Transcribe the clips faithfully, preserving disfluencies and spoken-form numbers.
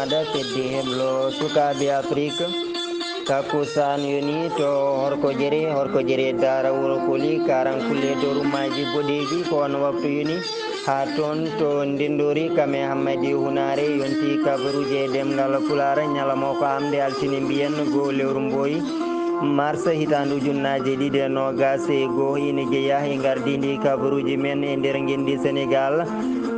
Ada fedde heblo sukaaɓe Afrik. Takkusaan yoni to Horkojere, Horkojere Daara Wuro Koli, Karankulle Dorumaji Boɗeeji, ko on waktu yoni. Haa toon to Ndenndoori, Kame Hammadi Hunaare yonti kabaruuji e ɗemngal Pulaar, ñalawma ko amde altine mbiyen goo lewru mboyi mars hitaande ujunnaaje ɗiɗi e noogaas e goo, ina jeyaa e ngardiindi kabaruuji men e nder ngenndi Senegaal.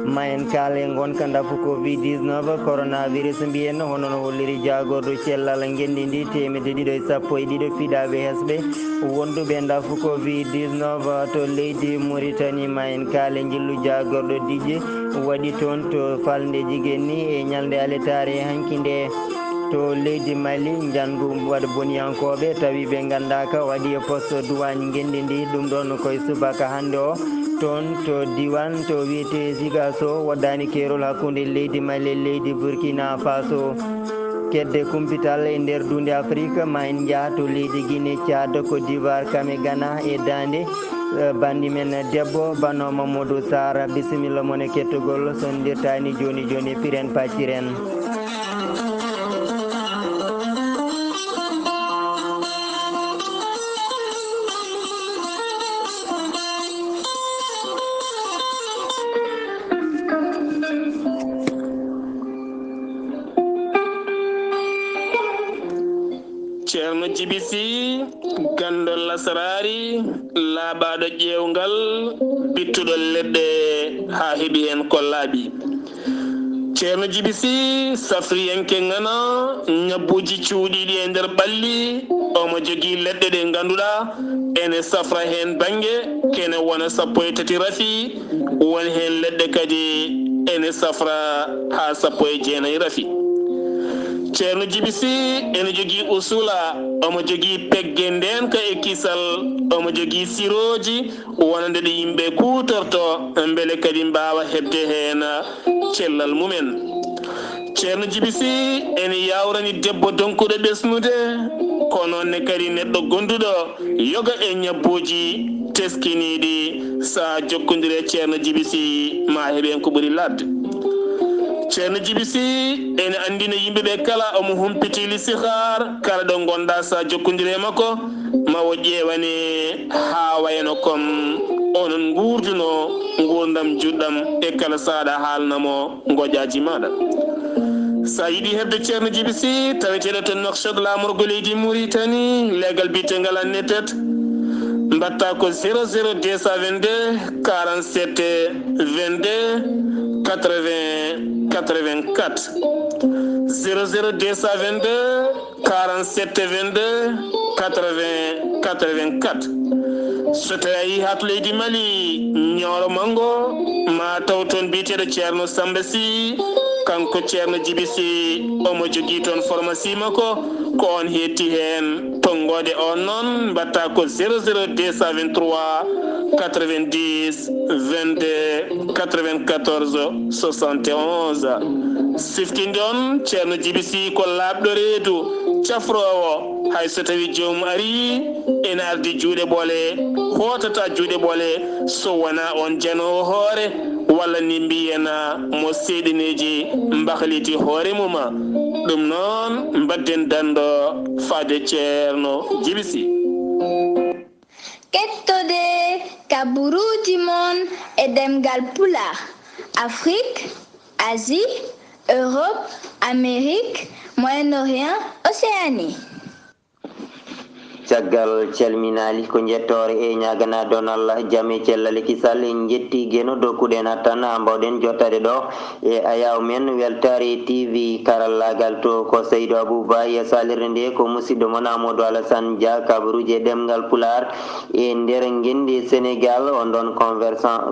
Ma en kaal e ngonka ndafu covid dix-neuf, coronavirus mbiyen, hono no holliri jaagorɗo cellal ngenndi ndi, teemedde ɗiɗo e sappo e ɗiɗo piɗaaɓe hesɓe wonduɓe ndafu covid dix-neuf to leydi Mauritanie. Ma en kaal e njillu jaagorɗo diƴƴe waɗi toon to falnde jigéen ni e ñalnde aletaare hanki nde. To leydi Mali, njanngu waɗa boniyankooɓe tawi ɓe nganndaaka waɗi e poste douane ngenndi ndi, ɗum ɗoon koye subaka hannde o. Toon to diiwaan to wiyetee Zigaso, woɗɗaani keerol hakkunde leydi Mali e leydi Burkina Faso. Kedde kumpital e nder duunde Afrik, ma en njaha to leydi Guinée, Tchad, Côte d'Ivoire, Kame, Ghana e Daande. Eh, banndi men debbo, Bano Mamadou Sarr, bisimilla mon e kettugol, so en ndirtaani jooni jooni, piren pacciren. Ceerno Jibi Si, ganndo lasraari, laaɓaaɗo ƴeewngal, bittuɗo leɗɗe haa heɓi heen ko laaɓi. Ceerno Jibi Si, safriyanke ŋana, ñabbuuji cuuɗiiɗi e nder ɓalli, omo jogii leɗɗe ɗe ngannduɗaa ene safra heen bannge, kene wona sappo e tati rafi, won heen leɗɗe kadi ene safra haa sappo e jeenayi rafi. Ceerno Jibi Si ene jogii usula, omo jogii pegge ndeenka e kisal, omo jogii sirooji wonande ɗe yimɓe kuutorto, mbele kadi mbaawa heɓde heen cellal mumen. Ceerno Jibi Si ene yaawrani debbo donkuɗo ɓesnude, ko noon ne kadi neɗɗo gonduɗo yoga e ñabbuuji teskiniiɗi. Sa jokkondire Ceerno Jibi Si, ma heɓ heen ko ɓuri laaɓde. Ceerno Jibi Si ene anndina yimɓe ɓe kala, omo humpiti listixaar, kala ɗo ngonɗaa sa jokkondire e makko, ma o ƴeewane haa wayno comme onon nguurduno nguurndam juɗɗam e kala saɗa haalna mo ngoƴaaji maaɗa. Sa yiɗi heɓde Ceerno Jibi Si, taweteeɗo to Nouakchott, laamorgo leydi Mauritanie, leegal biyeteengal Annetet, mbaɗta ko zéro zéro deux cent vingt-deux quarante-sept vingt-deux quatre-vingts quatre-vingt-quatre. Zéro zéro deux cent vingt-deux quarante-sept vingt-deux quatre-vingts quatre-vingt-quatre. So tawi a yii haa to leydi Mali, Ñooro Manngo, ma taw toon biyeteeɗo Ceerno Samba Sy, kanko Ceerno Jibi Sy, omo jogii toon pharmacie makko, ko oon heetti heen. Tonngoode oon noon, mbaɗta ko zéro zéro deux cent vingt-trois quatre-vingt-dix vingt-deux quatre-vingt-quatorze soixante et onze. Siftinde on, Ceerno Jibi Sy ko laaɓɗo reedu, cafroowo, hay so tawi joomum arii, ene ardi juuɗe ɓole, hootata juuɗe ɓole, so wonaa on janoowo hoore, walla ni mbiyen mo seeɗineeji mbahliti hoore mum. Ɗum noon, mbaɗden danndo faade Ceerno Jibi Sy. Kettode kaburuuji mon e ɗemngal Pulaar, Afrik, Asie, Europe, Amérique, Moyen-Orient, Océanie. Caggal calminaali, ko njettoore e ñaaganaade on Allah jam e cellal e kisal. En njetti Geno Dokkuɗo en Attan, haa mbaawɗen jottaade ɗo e ayaawo men Weltaare T V. Karallaagal to ko Seydou Abou Ba, e salirde nde ko musidɗo mon Amadou Alassane Dia. Kabaruuji e ɗemngal Pulaar e nder ngenndi Senegaal, on ɗon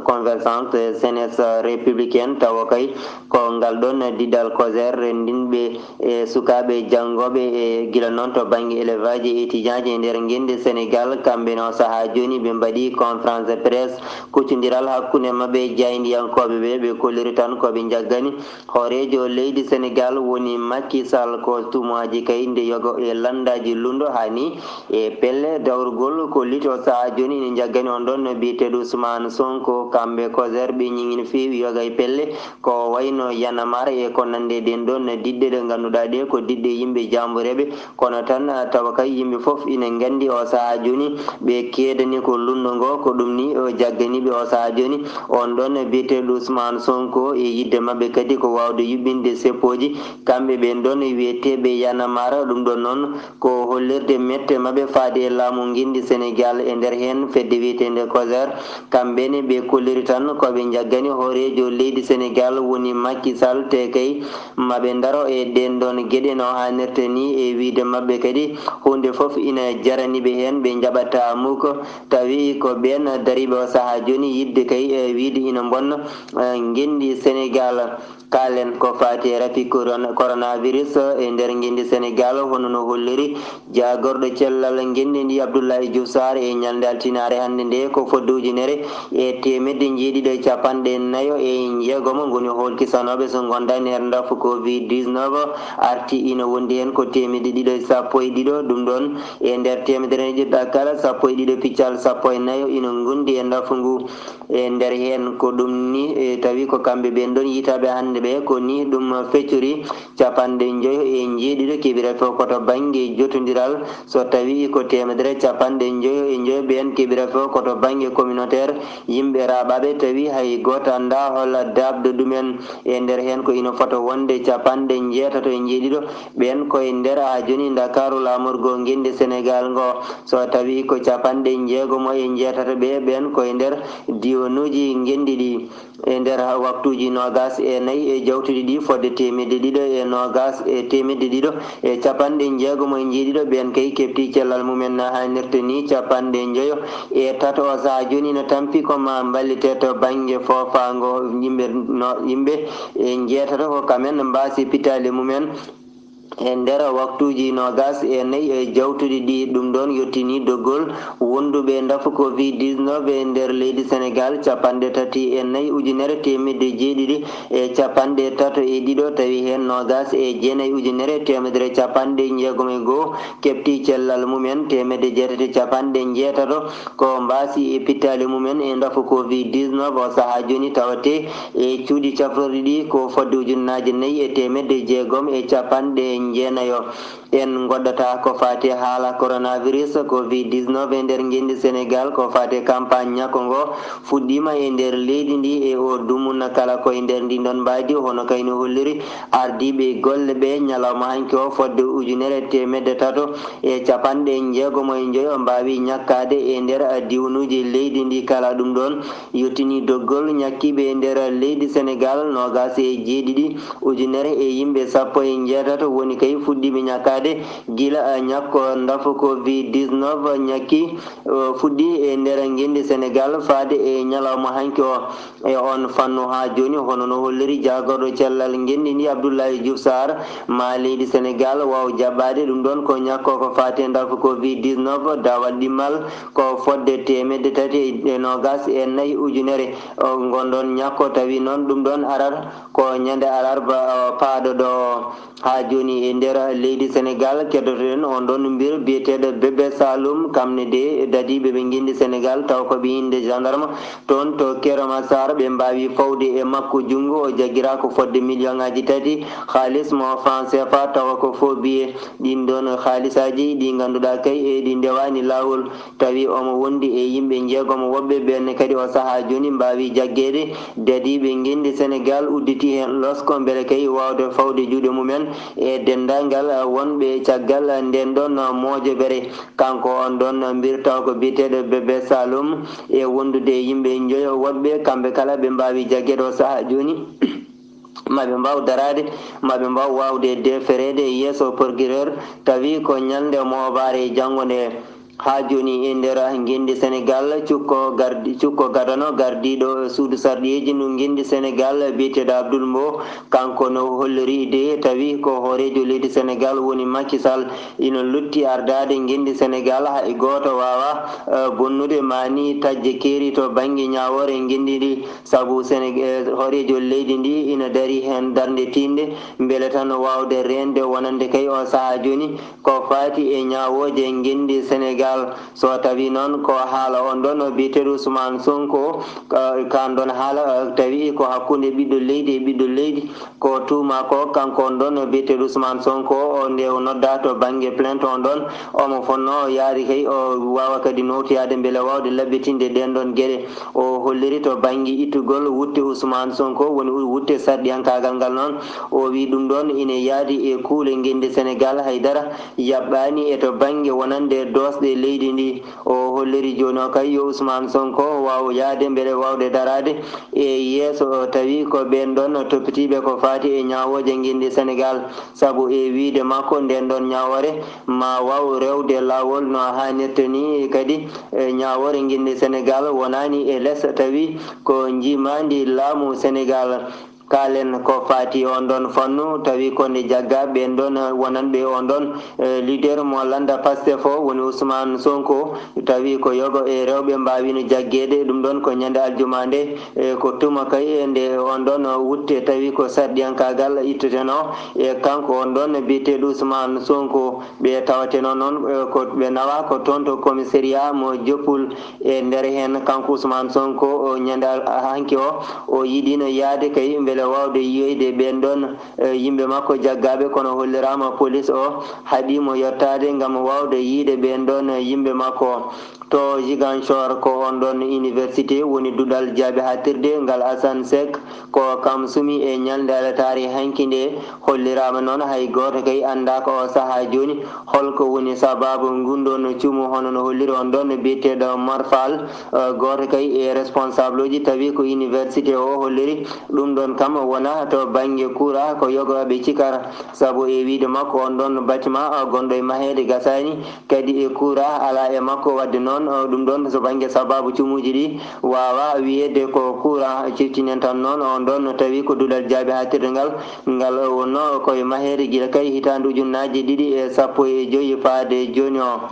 convergence Jeunesse Républicaine, tawa kay ko ngal ɗon diɗal COJER renndinɓe e sukaaɓe janngooɓe e gila noon to bannge élevage e étudiant ji e nder nder ngenndi Senegal, kamɓe no sahaa jooni ɓe mbaɗi conférence de presse, kuccondiral hakkunde maɓɓe e jaayndiyankooɓe ɓe, ɓe kolliri tan ko ɓe njaggani hooreejo leydi Senegal woni Macky Sall ko tumaaji kay nde yogo e lanndaaji lunndo haa ni e pelle dawrugol ko liti o sahaa jooni ene njaggani on ɗon no biyeteeɗo Ousmane Sonko, kamɓe COJER ɓe ñiŋi no feewi yoga e pelle ko wayno Y'en a marre e ko nanndi e ɗen ɗon diɗɗe ɗe ngannduɗaa ɗe ko diɗɗe yimɓe jaambureeɓe. Kono tan, tawa kay yimɓe fof ina nganndi o sahaa jooni, ɓe keedani ko lunndo ngo, ko ɗum ni o jaggani ɓe o sahaa jooni. On ɗon biyeteeɗo Ousmane Sonko e yidde maɓɓe kadi ko waawde yuɓɓinde seppooji, kamɓe ɓeen ɗon wiyeteeɓe Y'en a marre, ɗum ɗon noon ko hollirde mette maɓɓe faade e laamu ngenndi Senegal e nder heen fedde wiyeteende COJER. Kamɓe ne ɓe kolliri tan ko ɓe njaggani hooreejo leydi Senegal woni Macky Sall, te kay ma ɓe ndaro e ɗeen ɗon geɗe no haanirta ni, e wiyde maɓɓe kadi huunde fof ina jarani ɓe heen, ɓe njaɓataa muk, tawi ko ɓeen dariiɓe o sahaa jooni yiɗde kay, e wiyde ina mbonna, e, ngenndi Senegal. Kaalen ko faati e rafi koron-, coronavirus e nder ngenndi Senegal, hono no holliri jaagorɗo cellal ngenndi ndi Abdoulaye Diouf Sarr e ñalnde altinaare hannde nde ko fodde ujunere e teemedde njeeɗiɗo e capanɗe nayo e njeegom ngoni hoolkisanooɓe so ngonda e nder ndafu covid dix-neuf, arti ina wondi heen ko teemedde ɗiɗo e sappo e ɗiɗo, ɗum ɗon e nder teemedere ɗiɗo kala sappo e ɗiɗo piccal sappo e nayo ina ngondi e ndafu ngu. E nder heen ko ɗum ni, e, tawi ko kamɓe ɓeen ɗon yitaaɓe hannde ɓe, ko ni ɗum feccori, capanɗe njoyo e njeeɗiɗo keɓira fof ko to bannge jotondiral, so tawi ko teemedere capanɗe njoyo e njoyo ɓeen keɓira fof ko to bannge communautaire, yimɓe raaɓaaɓe tawi hay gooto anndaa hol daaɓɗo ɗumen. E nder heen ko ina fota wonde capanɗe njeetato e njeeɗiɗo ɓeen ko e nder haa jooni Ndakaaru laamorgo ngenndi Senegal ngo, so tawi ko capanɗe njeegomo e njeetato ɓe ɓeen ko e nder diiwanuuji ngenndi ɗi. E nder waktuuji noogaas e nayi e jawtuɗi ɗi, fodde teemedde ɗiɗo e noogaas e teemedde ɗiɗo e capanɗe njeegomo e njeeɗiɗo ɓeen kay keɓti cellal mumen no haanirta ni, capanɗe njoyo e tato o sahaa jooni no tampi ko ma mballite to bannge foofaango yimɓe no, yimɓe e njeetato ko kamen mbaasi pitaali mumen. E nder waktuuji noogaas e nayi e jawtuɗi ɗi, ɗum ɗoon yottini doggol wonduɓe ndafu covid dix-neuf e nder leydi Senegal, capanɗe tati e nayi ujunere teemedde jeeɗiɗi e capanɗe tato e ɗiɗo, tawi heen noogaas e jeenayi ujunere teemedere capanɗe jeegom e goo keɓti cellal mumen, teemedde jeetati e capanɗe jeetato ko mbaasi e pitaali mumen e ndafu covid dix-neuf o sahaa jooni tawate e cuuɗi cafrorɗi ɗi ko fodde ujunnaaje nayi e teemedde jeegom e capanɗe jeenayo. En ngoɗɗata ko faati e haala coronavirus covid dix-neuf e nder ngenndi Senegal, ko faati e campagne ñakko ngo fuɗɗiima e nder leydi ndi e o dumunna kala ko e nder ndin ɗon mbaydi, hono kay no holliri ardiiɓe golle ɓe ñalawma hanki o fodde ujunere teemedde tato e capanɗe jeegomo e njoyo mbaawi ñakkaade e nder diwnuuji leydi ndi kala. Ɗum ɗon yottini doggol ñakkiiɓe e nder leydi Senegal noogaas e jeeɗiɗi ujunere e yimɓe sappo e njeetato woni kay fuɗɗiiɓe ñakkaade gila ñakko ndafu covid dix-neuf ñakki, eh, fuɗɗi e nder ngenndi Senegal faade e ñalawma hanki o. E on fannu haa jooni, hono no holliri jaagorɗo cellal ngenndi ndi Abdoulaye Diouf Sarr, ma leydi Senegal waaw jaɓɓaade ɗum ɗon ko ñakko ko faati e ndafu covid dix-neuf, dawal ɗimmal ko fodde teemedde tati e noogaas e nayi ujunere. O, ngon ɗon ñakko tawi noon ɗum ɗon arat ko ñande alarba, o, paaɗo ɗo. Haa jooni e nder leydi Senegal, keddotoɗen on ɗon mbir biyeteeɗo Bébé Saloum, kam ne de dadiiɓe ɓe ngenndi Senegal, taw ko ɓe innde gendarme toon to Kër Massar, ɓe mbaawi fawde e makko junngo, o jaggira ko fodde million ngaaji tati haalis mo franc C F A, tawa ko faux billet. Ɗin ɗon haalisaaji ɗi ngannduɗaa kay e ɗi ndewaani laawol. Tawi omo wondi e yimɓe njeegomo woɓɓe, ɓeen kadi o sahaa jooni mbaawi jaggeede. Dadiiɓe ngenndi Senegal udditi heen losko mbele kay waawde fawde juuɗe mumen e denndaangal wonɓe caggal nden ɗon moojobere. Kanko on ɗon mbir taw ko biyeteeɗo Bébé Saloum e wondude e yimɓe njoyo woɗɓe, kamɓe kala ɓe mbaawi jaggeede o sahaa jooni. Ma ɓe mbaaw daraade, ma ɓe mbaaw waawde defereede yeeso procureur, tawi ko ñalnde moobaare e janngo nde. Haa jooni e nder ngenndi Senegaal, cukko gardi-, cukko gadano gardiiɗo suudu sarɗiyeeji ndu ngenndi Senegaal biyeteeɗo Abdoul Mbow, kanko no holliri de tawi ko hooreejo leydi Senegaal woni Macky Sall, ina lutti ardaade ngenndi Senegaal, hay gooto waawaa, eh, bonnude maa ni tajje keeri to bannge ñaawoore ngenndi ndi, sabu Sene-, eh, hooreejo leydi ndi ina darii heen darnde tiiɗnde, mbele tan waawde reende wonande kay o sahaa jooni. Ko faati e ñaawooje ngenndi Senegaal, so tawii noon ko haala on ɗoon biyeteeɗo Ousmane Sonko, ka, kaan ɗoon haala, eh, tawi ko hakkunde ɓiɗɗo leydi e ɓiɗɗo leydi, ko tuuma ko kanko on ɗoon biyeteeɗo Ousmane Sonko, o nde o noddaa to bannge plainte on ɗoon, omo fotnoo yaade kay o waawa kadi nootoyaade mbele waawde laɓɓitinde ɗeen ɗoon geɗe. O holliri to bannge ittugol wutte Ousmane Sonko, woni wutte sarɗiyankaagal ngal noon, o wii ɗum ɗoon ina yaadi e kuule ngenndi Senegaal, haydara yaɓɓaani e to bannge wonande doosɗe leydi ndi. O holliri jooni o kay yo Ousmane Sonko waaw yahde mbele waawde daraade e yeeso, o tawi ko ɓeen ɗoon toppitiiɓe ko faati e ñaawooje ngenndi Senegaal, sabu e wiyde makko ndeen ɗoon ñaawoore ma waaw rewde laawol no haanirta ni. Kadi, e ñaawoore ngenndi Senegaal wonaani e les, tawi ko njiimaandi laamu Senegaal. Kaalen ko faati on ɗoon fannu, tawi ko nde jaggaa ɓeen ɗoon wonanɓe on ɗoon, eh, leader mo lannda Pastef o, woni Ousmane Sonko, tawi ko yogo e rewɓe mbaawino jaggeede, ɗum ɗoon ko ñande aljuma nde, eh, ko tuma kay e nde on ɗoon wutte, tawi ko sarɗiyankaagal itteteno, e kanko on ɗoon biyeteeɗo Ousmane Sonko. Ɓe tawateno noon, eh, ko ɓe nawa ko toon to commissariat mo Joppol. E nder heen, kanko Ousmane Sonko, o ñande al-, hanki o, o yiɗino yahde kay mbele waawde yiyoyde ɓeen ɗoon, eh, yimɓe makko jaggaaɓe, kono holliraama police o haɗii mo yottaade ngam waawde yiyde ɓeen ɗoon yimɓe makko. To Ziguinchor, ko on ɗoon université woni duɗal jaabi haaɗtirde ngal Assane Seck, ko kam sumi e ñalnde alataare hanki nde. Holliraama noon hay gooto kay anndaa ko o sahaa jooni holko woni sabaabu ngun ɗoon cumu, hono no holliri on ɗoon biyeteeɗo Mor Fall, eh, gooto kay e responsable uji, tawi ko université o holliri. Ɗum ɗoon kam wona to bannge courant ko yogo ɓe cikara, sabu e wiyde makko on ɗoon bâtiment, eh, gonɗo e maheede gasaani, kadi e courant alaa e makko. Waɗde noon, o, ɗum ɗoon so bannge sabaabu cumuuji ɗi waawaa wiyeede ko courant ciftinen tan noon, on ɗoon no tawi ko duɗal jaabi haaɗtirde ngal, ngal wonnoo ko e maheede gila kay hitaande ujunnaaje ɗiɗi e sappo e joy faade jooni o.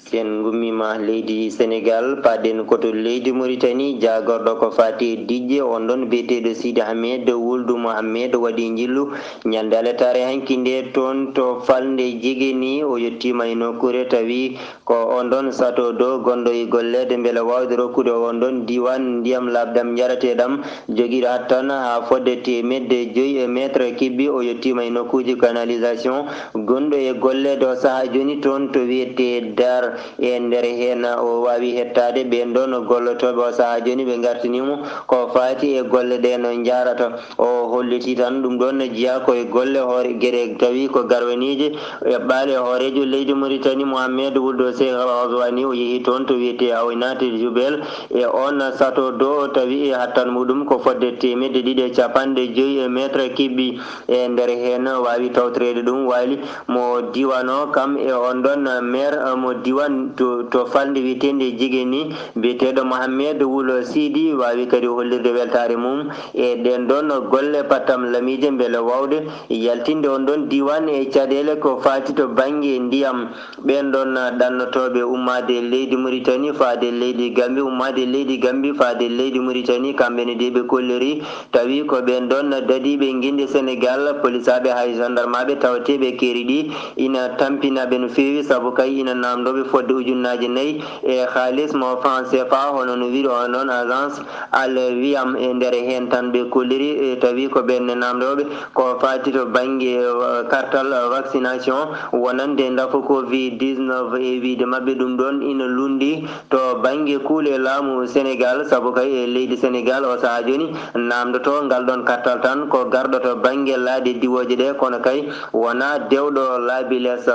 Si en ngummiima leydi Senegaal, paaɗen ko to leydi Muritani, jaagorɗo ko faati e diƴƴe, on ɗoon biyeteeɗo Sidi Ahmed Wuldu Mohammed waɗi njillu ñande alataare hanki nde toon to falnde Jigeni. O yettiima e nokkuure tawi ko on ɗoon sato dow gonɗo e golleede mbele waawde rokkude on ɗoon diiwaan ndiyam laaɓɗam njarateeɗam. Jogiiɗo hattan haa fodde teemedde joy e meetre kibbi, o yettiima e nokkuuji canalisation gonɗo e golleede o sahaa jooni toon to wiyetee Dar. E nder heen, o waawi hettaade ɓeen ɗoon gollotooɓe o sahaa jooni, ɓe ngartanii mo ko faati e golle ɗe no njaarata. O holliti tan ɗum ɗoon no jeyaa ko e golle hoore geɗe tawi ko garwaniije eɓɓaali e hooreejo leydi Muritani, Mohamed Wuldo Seyh Al Ghazwani. O yehi toon to wiyetee Awnata Jubel, e oon sato dow, o tawi e hattan muɗum ko fodde teemedde ɗiɗi e capanɗe joy e meetre kibbi. E nder heen waawi tawtoreede ɗum waali mo diiwaan o, kam e on ɗoon maire mo diiwaan to, to falnde wiyeteende Jigeni, biyeteeɗo Mohamed Wul Sidi, waawi kadi hollirde weltaare mum e ɗeen ɗoon golle pattam lamiije mbele waawde yaltinde on ɗoon diiwaan e caɗeele ko faati to bannge ndiyam. Ɓeen ɗoon ɗannotooɓe ummaade leydi Muritani faade leydi Gambi, ummaade leydi Gambi faade leydi Muritani, kamɓe ne de ɓe kolliri, tawi ko ɓeen ɗoon dadiiɓe ngenndi Senegaal, polisaaɓe hay gendarmaaɓe tawateeɓe keeri ɗi ina tampinaɓe no feewi, sabu kay ina naamndooɓe fodde ujunnaaje nayi e haalis mo franc C F A, hono no wiri on ɗoon agence Al Wiyam. E nder heen tan ɓe kolliri, e tawi ko ɓeen ne naamndooɓe ko faati to bannge, eh, kartal vaccination wonande ndafu covid dix-neuf e Leydi maɓɓe ɗum ɗoon ina lunndi to bannge kuule laamu Senegaal, sabu kay e leydi Senegaal o sahaa jooni naamndotoo ngal ɗoon kartal tan ko garɗo to bannge laaɗe diwooje ɗe, kono kay wonaa dewɗo laabi les.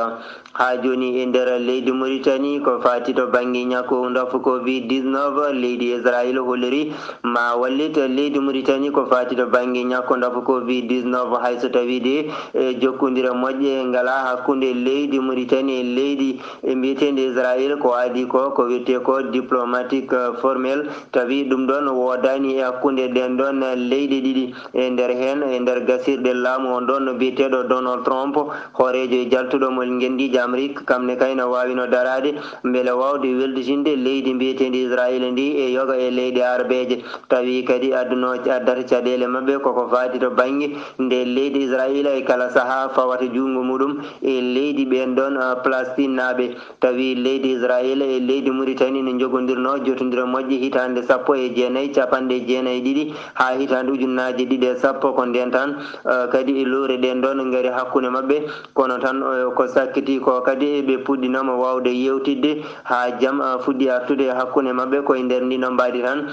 Haa jooni e nder leydi Muritani ko faati to bannge ñakku ndafu covid dix-neuf, leydi Israayel holliri ma wallit leydi Muritani ko faati to bannge ñakku ndafu covid dix-neuf, hay so tawii de e jokkondire moƴƴe ngalaa hakkunde leydi Muritani e leydi e mbiyeteendi Israayel, ko adii ko, ko wiyetee ko diplomatique, eh, formel, tawi ɗum ɗoon woodaani e hakkunde ɗeen ɗoon leyɗe ɗiɗi. E nder heen, e nder gasirɗe laamu on ɗoon no biyeteeɗo Donald Trump, hooreejo e jaltuɗo mo ngenndiiji Amrik, kam ne kay no waawino daraade mbele waawde welditinde leydi mbiyeteendi Israayel ndi e yoga e leyɗe Arabeeje. Tawi kadi adduno, addata caɗeele maɓɓe koko faati to bannge nde leydi Israayel e kala sahaa fawata juutngo muɗum e leydi ɓeen ɗoon, ah, Palestinnaaɓe. Tawi leydi Israayel e leydi Muritani no njogondirnoo jotondire moƴƴe hitaande sappo e jeenayi, capanɗe jeenayi e ɗiɗi haa hitaande ujunnaaje ɗiɗi e sappo. Ko ndeen tan, ah, kadi e lowre ɗeen ɗoon ngari hakkunde maɓɓe. Kono tan, ah, ko sakkiti ko kadi ɓe puɗɗinooma waawde yeewtidde haa jam, ah, fuɗɗi artude e hakkunde maɓɓe. Ko e nder ndiin ɗoon mbaadi tan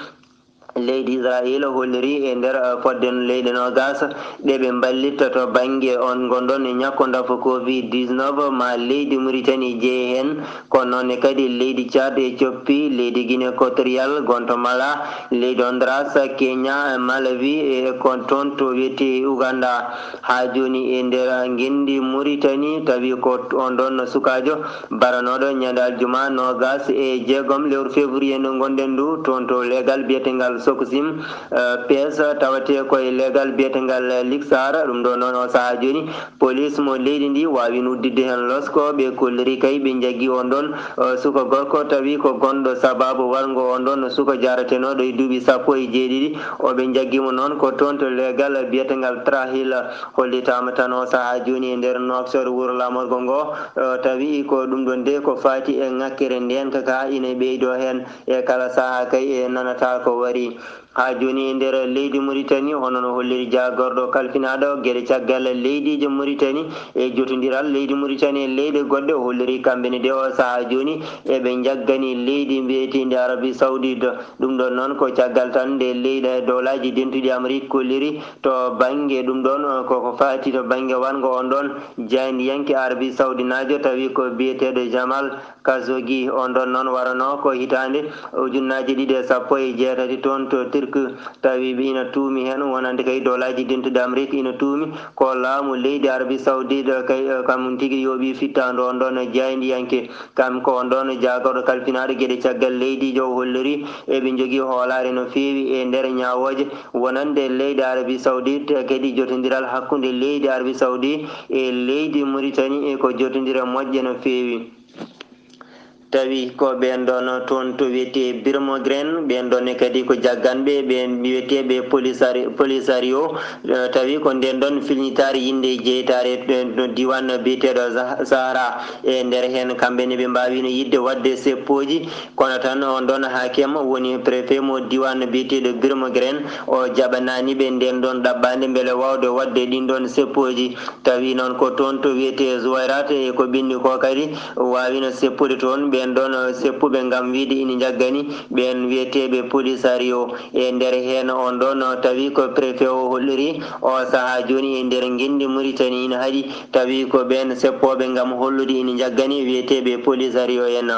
leydi Israayel holliri e nder, eh, fodde leyɗe noogaas ɗe ɓe mballitta to bannge on ngonɗon e ñakko ndafu covid dix-neuf, ma leydi Muritani jeyi heen. Kono noon ne kadi leydi Tchad e coppi, leydi Guinée Equatorial, gonto Mala, leydi Honduras, Kenya, Malawi e kon toon to wiyetee Uganda. Haa jooni e nder ngenndi Muritani, tawi ko on ɗoon sukaajo baranooɗo ñande aljuma noogaas e jeegom lewru février ndu ngonɗen ndu toon to leegal biyetengal Sococim, eh, P S, tawatee ko e leegal biyetengal Liksar. Ɗum ɗo noon o sahaa jooni, police mo leydi ndi waawi udditde heen losko. Ɓe kolliri kay ɓe njaggi on ɗoon, eh, suka gorko, tawi ko gonɗo sababu warngo on ɗoon suka jaratenooɗo e duuɓi sappo e jeeɗiɗi. O ɓe njaggi mo noon ko toon to leegal biyetengal Trahil. Hollitaama tan o sahaa jooni e nder Nouakchott, wuro laamorgo ngo, eh, tawi ko ɗum ɗoon de ko faati e ŋakkere ndeenka ka ina ɓeydoo heen e kala sahaa kay e nanataa ko wari. Haa jooni e nder leydi Muritani, hono no holliri jaagorɗo kalfinaaɗo geɗe caggal leydiije Muritani e jotondiral leydi Muritani e leyɗe goɗɗe, o holliri kamɓe ne de o sahaa jooni eɓe njaggani leydi mbiyeteendi Arabie Saoudite. Ɗum ɗoon noon ko caggal tan nde leyɗe dowlaaji dentuɗi Amrik kolliri to bannge ɗum ɗoon, eh, koko faati to bannge warngo on ɗoon jaayndiyanke Arabie Saoudinaajo, tawi ko biyeteeɗo Jamal Khashoggi. On ɗoon noon waranoo ko hitaande ujunnaaje ɗiɗi e sappo e jeetati toon to Turki, tawi ɓe ina tuumi heen, wonande kay dowlaaji dentuɗi Amrik ina tuumi ko laamu leydi Arabie Saoudite kay, eh, kam tigi yooɓi fittaandu on ɗoon jaayndiyanke. Kam ko on ɗoon jaagorɗo kalfinaaɗo geɗe caggal leydiijo o holliri eɓe njogii hoolaare no feewi e nder ñaawooje wonande leydi Arabie Saoudite, kadi jotondiral hakkunde leydi Arabie Saoudite e leydi Muritani e ko jotondire moƴƴe no feewi. Tawi ko ɓeen ɗoon toon to wiyetee Birmogren, ɓeen ɗoon ne kadi ko jagganɓe ɓe wiyeteeɓe Polisari-, Polisario, eh, tawi ko ndeen ɗoon filñitaare yinde jeytaare, eh, no diiwaan biyeteeɗo Zah-, Sahara. E nder heen, kamɓe ne ɓe mbaawino yiɗde waɗde seppooji, kono tan on ɗoon haakim woni préfet mo diiwaan biyeteeɗo Birmogren, o jaɓanaani ɓe ndeen ɗoon ɗaɓɓaande mbele waawde waɗde ɗiin ɗoon seppooji. Tawi noon ko toon to wiyetee Zuwayrat e ko ɓenni ko kadi waawino seppude toon ɓeen ɗoon seppuɓe ngam wiyde ina njaggani ɓeen wiyeteeɓe Polisario. E nder heen on ɗoon tawi ko préfet o holliri o sahaa jooni e nder ngenndi Muritani ina haɗi, tawi ko ɓeen seppooɓe ngam hollude ina njaggani wiyeteeɓe Polisario en.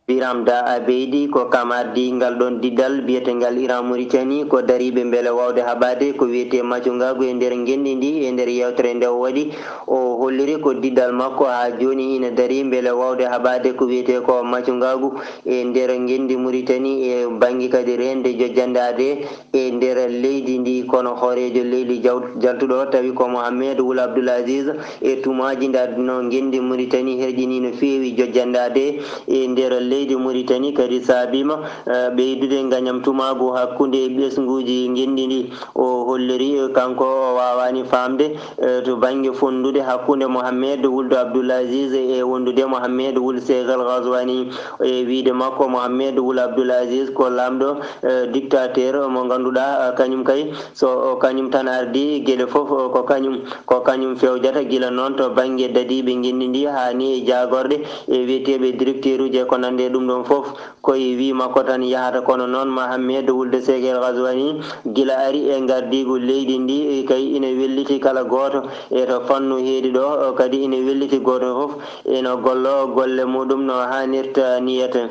Biram Da Abeydi ko kam ardii ngal ɗoon diɗal biyetengal Iran Muritani, ko dariiɓe mbele waawde haɓaade ko wiyetee macungaagu e nder ngenndi ndi. E nder yeewtere nde o waɗi, o holliri ko diɗal makko haa jooni ina darii mbele waawde haɓaade ko wiyetee ko macungaagu e nder ngenndi Muritani e bannge kadi reende jojjandaade e nder leydi ndi, kono hooreejo leydi jaw-, jaltuɗo tawi ko Mohamed Wul Abdul Aziz e tuumaaji nde adduno ngenndi Muritani herƴinii no feewi jojjandaade e nder leydi Muritani, kadi saabiima, eh, ɓeydude ngañam tuumaagu hakkunde ɓesnguuji ngenndi ndi. O Holliri kanko o waawaani faamde, eh, to bannge fonndude hakkunde Mohammed wulde Abdul Aziz e wondude Mohammed wul Seegal Gazwani. E wiyde makko, Mohammed wul Abdul Aziz ko laamɗo, eh, dictateur mo ngannduɗaa, eh, kañum kay, so o kañum tan ardi geɗe fof, eh, ko kañum, ko kañum fewjata. Gila noon to bannge dadiiɓe ngenndi ndi haa ni e jaagorɗe e wiyeteeɓe directeuruji e ko nanndi e ɗum ɗoon fof. Ko e wii makko tan yahata, kono noon Mohammed wulde Seegal Gazwani, gila ari e ngardiigu leydi ndi, kay ina welliti kala gooto, e to fannu heedi ɗo, kadi ina welliti gooto fof ina gollo golle muɗum no haanirta niyata.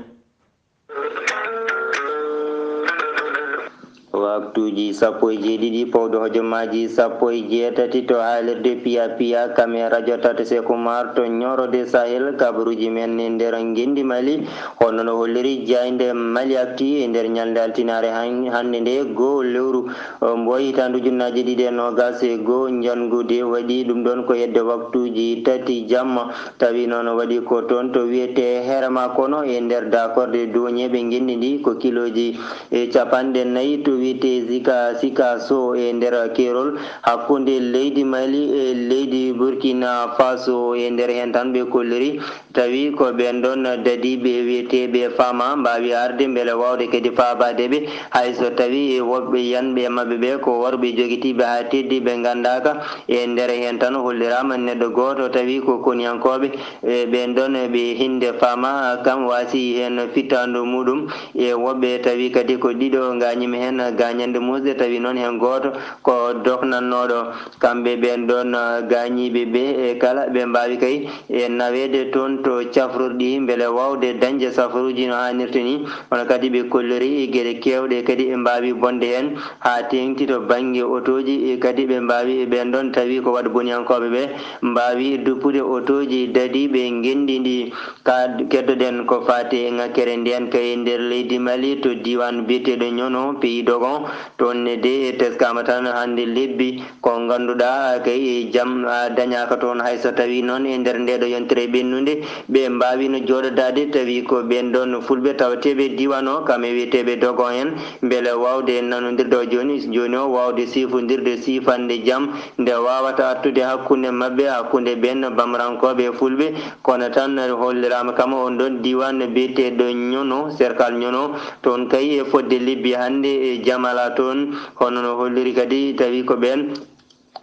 Waktuuji sappo e jeeɗiɗi pawɗo hojomaaji sappo e jeetati to haalirde Piya Piya, kam e radio Tata Seeku Maar to Nioro de Sahel, kabaruuji men e nder ngenndi Mali. Hono no holliri jaaynde Mali Actu e nder ñalnde altinaare han-, hannde nde, goo lewru, eh, mboy hitaande ujunnaaje ɗiɗi e noogaas e goo, njanngude waɗi ɗum ɗoon ko hedde waktuuji tati jamma. Tawi noon waɗi ko toon to wiyetee Herema Kono e nder daakorde duuñeeɓe ngenndi ndi ko kilooji e capanɗe nayi to wiyetee Zika, Sikaso e nder keerol hakkunde leydi Mali e leydi Burkina Faso. E nder heen tan ɓe kolliri, tawi ko ɓeen ɗoon dadiiɓe wiyeteeɓe Fama mbaawi arde mbele waawde kadi faabaade ɓe, hay so tawi woɓɓe yanɓe e maɓɓe ɓe ko worɓe jogitiiɓe haa teddi ɓe nganndaaka. E nder heen tan holliraama neɗɗo gooto tawi ko koniyankooɓe, e ɓeen ɗoon ɓe hinnde Fama kam waasi heen fittaandu muɗum. E woɓɓe tawi kadi ko ɗiɗo ngaañiima heen gaañannde muusde, tawi noon heen gooto ko doknannooɗo. Kamɓe ɓeen ɗoon, ah, gaañiiɓe ɓe, e kala ɓe mbaawi kay e naweede toon to cafrorɗi mbele waawde dañde safaruuji no haanirta ni. Kono kadi ɓe kolliri geɗe keewɗe kadi e mbaawi bonde heen, haa teeŋti to bannge otooji, e kadi ɓe mbaawi e ɓeen ɗoon tawi ko waɗ boniyankooɓe ɓe mbaawi duppude otooji dadiiɓe ngenndi ndi. Ka keddoɗen ko faati e ŋakkere ndeen kay e nder leydi Mali to diiwaan biyeteeɗo Ñono, pays Dogon, toon ne de teskaama tan hannde lebbi ko ngannduɗaa kay jam, ah, dañaaka toon. Hay so tawii noon e nder ndeeɗo yontere ɓennunde ɓe mbaawiino jooɗodaade, tawi ko ɓeen ɗoon fulɓe tawateeɓe diiwaan o, kam e wiyeteeɓe Dogon en, mbele waawde nanondirde o jooni, jooni o waawde siifondirde siifannde jam nde waawata artude hakkunde maɓɓe, hakkunde ɓeen bamrankooɓe e fulɓe. Kono tan holliraama kam on ɗoon diiwaan biyeteeɗo Ñono, serkal Ñono, toon kay e fodde lebbi hannde e jam alaa toon. Hono no holliri kadi, tawi ko ɓeen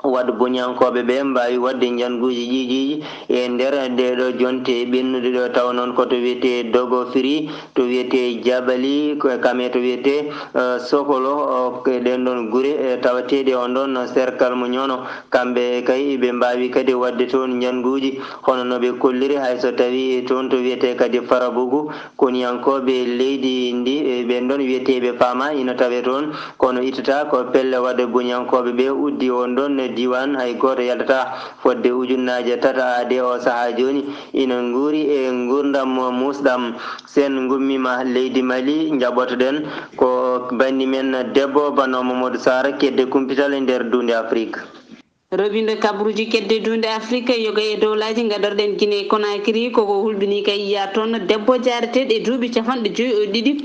waɗ boniyankooɓe ɓe mbaawi waɗde njannguuji ƴiiƴiiƴi e nder ndeeɗo jonte ɓennude ɗo, tawa noon ko to wiyetee Dogo Firi, to wiyetee Jabali, ko e kam e to wiyetee, eh, Sokolo, o, e ɗeen ɗoon gure, eh, tawateeɗe on ɗoon serkal mo Ñono. Kamɓe kay ɓe mbaawi kadi waɗde toon njannguuji, hono no ɓe kolliri, hay so tawii toon to wiyetee kadi Farabugu, koniyankooɓe leydi ndi, e ɓeen ɗoon wiyeteeɓe Fama ina tawee toon, kono ittataa ko pelle waɗde boniyankooɓe ɓe uddi on ɗoon diiwaan, hay gooto yaltataa. Fodde ujunnaaje tata aade o sahaa jooni ina nguuri e nguurndam muusɗam. Sen ngummiima leydi Mali, njaɓotoɗen ko banndi men debbo, Bano Mamadou Sarr, kedde kumpital e nder duunde Afrik. Roɓindo kabaruuji kedde duunde Afrik, yoga e dowlaaji, ngadorɗen Guinée Conakry, koko hulɓini kay yiya toon debbo jaareteeɗo e duuɓi capanɗe joyi e ɗiɗi.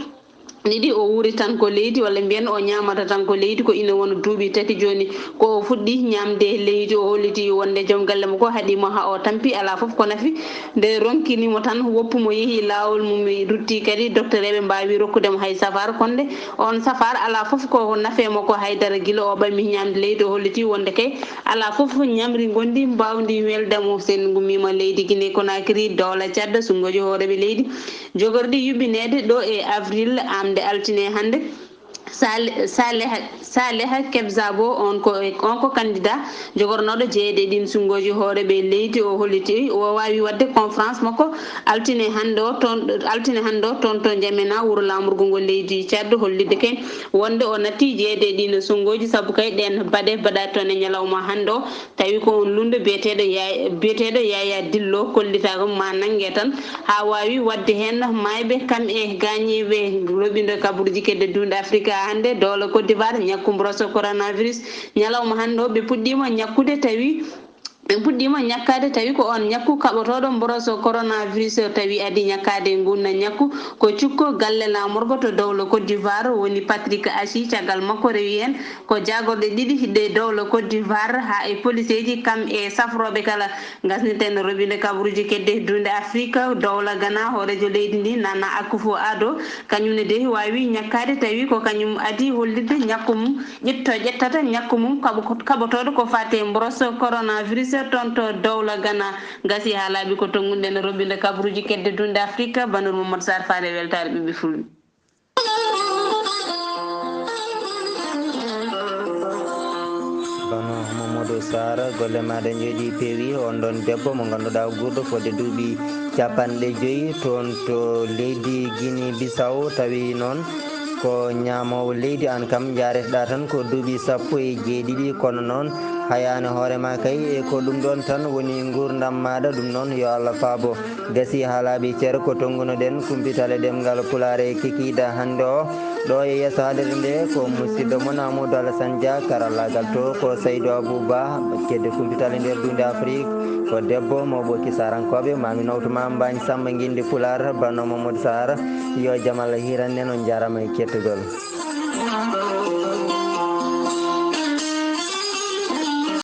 Ɗiɗi, o wuuri tan ko leydi, walla mbiyen o ñaamata tan ko leydi, ko ina wona duuɓi tati jooni. Ko o fuɗɗi ñaamde leydi, o holliti wonde joom galle makko haɗi mo haa o tampi, alaa fof ko nafi. Nde ronkini mo tan, woppu mo yehi laawol mum, rutti kadi, doktoreeɓe mbaawi rokkude mo hay safaara, kono nde on safaara alaa fof ko nafee mo ko haydara gila o ɓami ñaamde leydi, o holliti wonde kay alaa fof ñamri ngonndi mbaawndi welde mo. Sen ngummiima leydi Guinée Conakry, dowla Tchad, sunngoji hooreeɓe leydi, jogorɗi yuɓɓineede ɗo e avril, amde altine hannde. Sale-, Saleha, Saleha Kebzabo, on ko, on ko candidat jogornooɗo jeyeede e ɗiin sunngoji hooreeɓe leydi, o holliti o waawi waɗde conférence makko altine hannde o toon, altine hannde o toon to Njamena, wuro laamorgo ngo leydi Tchad, hollitde kay wonde o natti jeyeede e ɗiin sunngoji, sabu kay ɗeen baɗe mbaɗaaki toon e ñalawma hannde o. Tawi ko on lunndo biyeteeɗo Yaay-, biyeteeɗo Yaya Dillo kollitaaka ma nannge tan, haa waawi waɗde heen maayɓe kam e gaañiiɓe. Roɓindo kabaruuji kedde duunde Afrika hannde, dowla Côte d'Ivoire, ñakku mboros coronavirus. Ñalawma hannde o, ɓe puɗɗiima ñakkude, tawi Ɓe puɗɗiima ñakkaade, tawi ko oon ñakku kaɓotooɗo mboros coronavirus, tawi adii ñakkaade ngun ñakku ko cukko galle laamorgo to dowla Côte d'Ivoire, woni Patrick Achi. Caggal makko rewi heen ko jaagorɗe ɗiɗi ɗe dowla Côte d'Ivoire, haa e poliseeji, kam e safrooɓe kala. Ngasniten roɓinde kabaruuji kedde duunde Afrique, dowla Ghana, hooreejo leydi ndi, Nana Akufo-Addo, kañum ne de waawi ñakkaade, tawi ko kañum adii hollitde ñakku mum, ƴetto-, ƴettata ñakku mum kaɓo-, kaɓotooɗo ko faati e mboros coronavirus toon to dowla Ghana. Gasi haa laaɓi ko tonngunoɗen roɓinde kabaruuji kedde duunde Afrique, Banur Mamadou Sarr, faade weltaare ɓiɓɓe fulɓe. Bano Mamadou Sarr, golle maaɗa njooɗi peewi. On ɗon debbo mo ngannduɗaa guurɗo fodde duuɓi capanɗe joyi toon to leydi Guinée Bissau, tawi noon ko ñaamoowo leydi. Aan kam, njaareteɗaa tan ko duuɓi sappo e jeeɗiɗi, kono noon hayaani hoore ma kay. E ko ɗum ɗoon tan woni nguurndam maaɗa, ɗum noon yo Allah faabo. Gasi haa laaɓi, cer, ko tonngunoɗen kumpital e ɗemngal Pulaar e kikiiɗe hannde o. Ɗo e yeeso haalirde nde ko musidɗo mon Amadou Alassane Dia, karallaagal to ko Saydou Abou Ba, kedde kumpital e nder duunde Afrik, ko debbo mo Ɓoki Sarankooɓe, maami nawtu ma Mbaañ Samba Nginndi Pulaar, Bano Mamadou Sarr. Yo jam Allah hiiran en, on njaaraama e kettugol.